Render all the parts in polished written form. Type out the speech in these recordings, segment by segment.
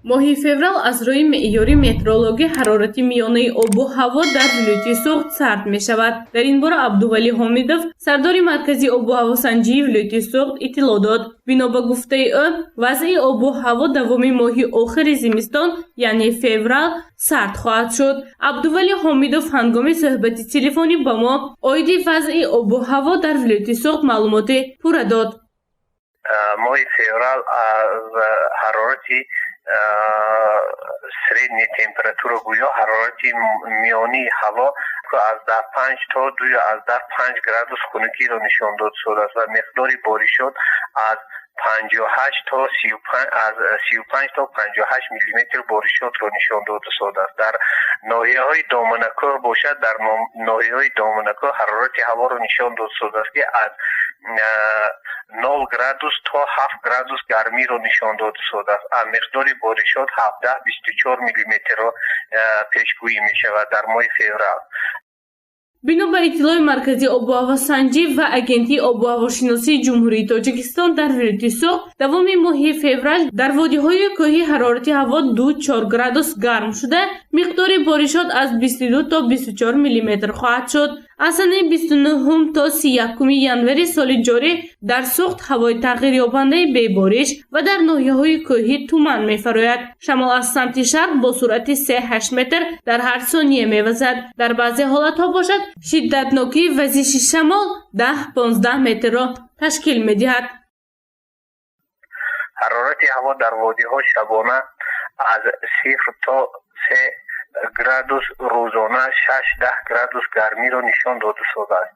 Моҳи феврал аз рӯи меъёри метеорологӣ ҳарорати миёнаи обу ҳаво дар вилояти Суғд сард мешавад. Дар ин бора Абдувалӣ Ҳомидов, сардори Маркази обу ҳавосанҷии вилояти Суғд, иттилоъ дод. Бино ба гуфтаи ӯ, вазъи обу ҳаво давоми моҳи охири зимистон, яъне феврал, сард хоҳад шуд. Абдувалӣ Ҳомидов ҳангоми суҳбати телефонӣ ба мо оиди вазъи обу ҳаво дар вилояти Суғд маълумоти пурра дод. Моҳи феврал аз ҳарорати средний температура, гӯё ҳарорати миёнии ҳаво аз 5 то 2,5 градус хунукиро нишон дод шудааст ва миқдори боришот аз 58 то аз 35 то 58 миллиметр боришотро нишон дода шудааст. Дар ноҳияҳои доманакӯҳ бошад, дар ноҳияҳои доманакӯҳ ҳарорати ҳаворо нишон дод шудааст, ки аз 0 градус то 7 градус гармиро нишон дода шудааст. Миқдори боришот 17-24 миллиметрро пешгӯӣ мешавад дар моҳи феврал. Бино ба иттилои Маркази обуҳавосанҷӣ ва Агентии обуҳавошиносии Ҷумҳурии Тоҷикистон, дар вилояти Суғд давоми моҳи феврал дар водиҳои кӯҳӣ ҳарорати ҳаво 2-4 градус гарм шуда, миқдори боришот аз 22 то 24 миллиметр хоҳад шуд. Аз санаи 29 то 31 январи соли ҷорӣ дар Суғд ҳавои тағйирёбандаи бебориш ва дар ноҳияҳои кӯҳӣ туман мефарояд. Шамол аз самти шарқ бо суръати 3-8 метр дар ҳар сония мевазад. Дар баъзе ҳолатҳо бошад, шиддатнокии вазиши шамол 10-15 метрро ташкил медиҳад. Ҳарорати ҳаво дар водиҳо шабона аз 0 то 3 градус, рӯзона 6-10 градус гармиро нишон дода шудааст.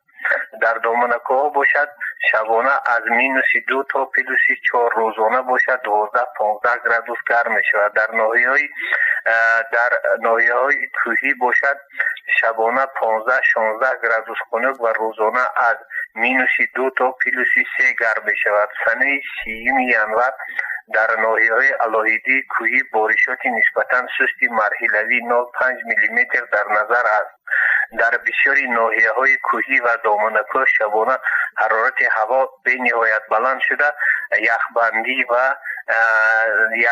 Дар доманакӯҳҳо бошад, шабона аз минуси 2 то плюси 4, рӯзона бошад, 12-15 градус гарм мешавад. Дар ноҳияҳои кӯҳӣ бошад, шабона 15-16 градус хунук ва рӯзона аз минуси 2 то плюси 3 гарм мешавад. Санаи 30-юми январ дар ноҳияҳои алоҳидии кӯҳӣ боришоти нисбатан сусти марҳилавӣ 0,5 миллиметр дар назар аст. Дар бисёри ноҳияҳои кӯҳӣ ва доманакӯҳ шабона ҳарорати ҳаво бениҳоят баланд шуда, яхбандӣ ва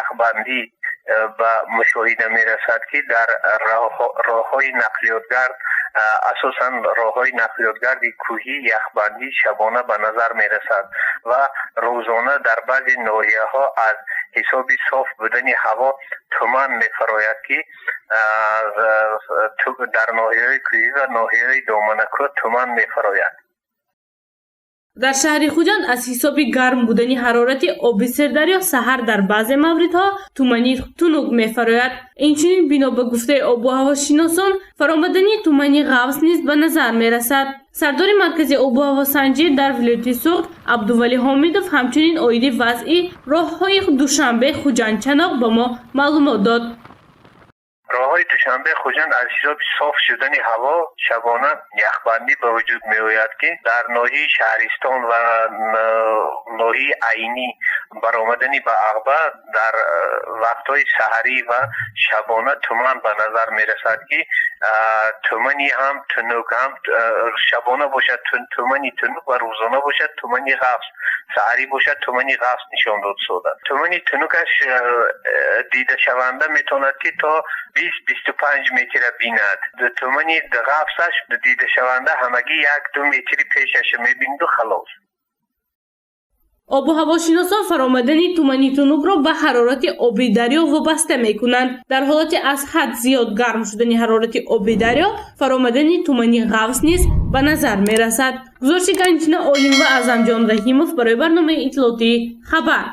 яхбандӣ ба мушоҳида мерасад, ки дар роҳҳои нақлиётгард, асосан роҳҳои нақлиётгарди кӯҳӣ, яхбандӣ шабона ба назар мерасад ва рӯзона дар баъзе ноҳияҳо аз ҳисоби соф будани ҳаво туман мефарояд, ки дар ноҳияҳои кӯҳӣ ва ноҳияҳои доманакӯҳ туман мефарояд. Дар шаҳри Хуҷанд аз ҳисоби гарм будани ҳарорати оби Сирдарё саҳар дар баъзе мавридҳо тумани тунук мефарояд. Инчунин, бино ба гуфтаи обуҳавошиносон, фаромадани тумани ғафс низ ба назар мерасад. Сардори Маркази обуҳавосанҷӣ дар вилояти Суғд Абдувалӣ Ҳомидов ҳамчунин оиди вазъи роҳҳои Душанбе, Хуҷанд, Чаноқ ба мо маълумот дод. Роҳҳои Душанбе, Хуҷанд аз ҳисоби соф шудани ҳаво шабона яхбандӣ ба вуҷуд меояд, ки дар ноҳияи Шаҳристон ва ноҳияи Айнӣ баромадани ба Ағба дар вақтҳои саҳарӣ ва шабона туман ба назар мерасад, ки тумани ҳам тунук, ҳам шабона бошад, тумани тунук ва рӯзона бошад, тумани ғафс, саҳарӣ бошад, тумани ғафс нишон дод шудааст. Тумани тунукаш дидашаванда метавонад, ки то 20-25 метра бинад. Тумани ғафсаш дидашаванда ҳамагӣ 1-2 метри пешаша мебиниду халос. Обуҳавошиносон фаромадани тумани тунукро ба ҳарорати оби дарё вобаста мекунанд. Дар ҳолати аз ҳад зиёд гарм шудани ҳарорати оби дарё, фаромадани тумани ғафс низ ба назар мерасад. Гузориши Ганҷина Олим ва Аъзамҷон Раҳимов барои барномаи иттилоотии «Хабар».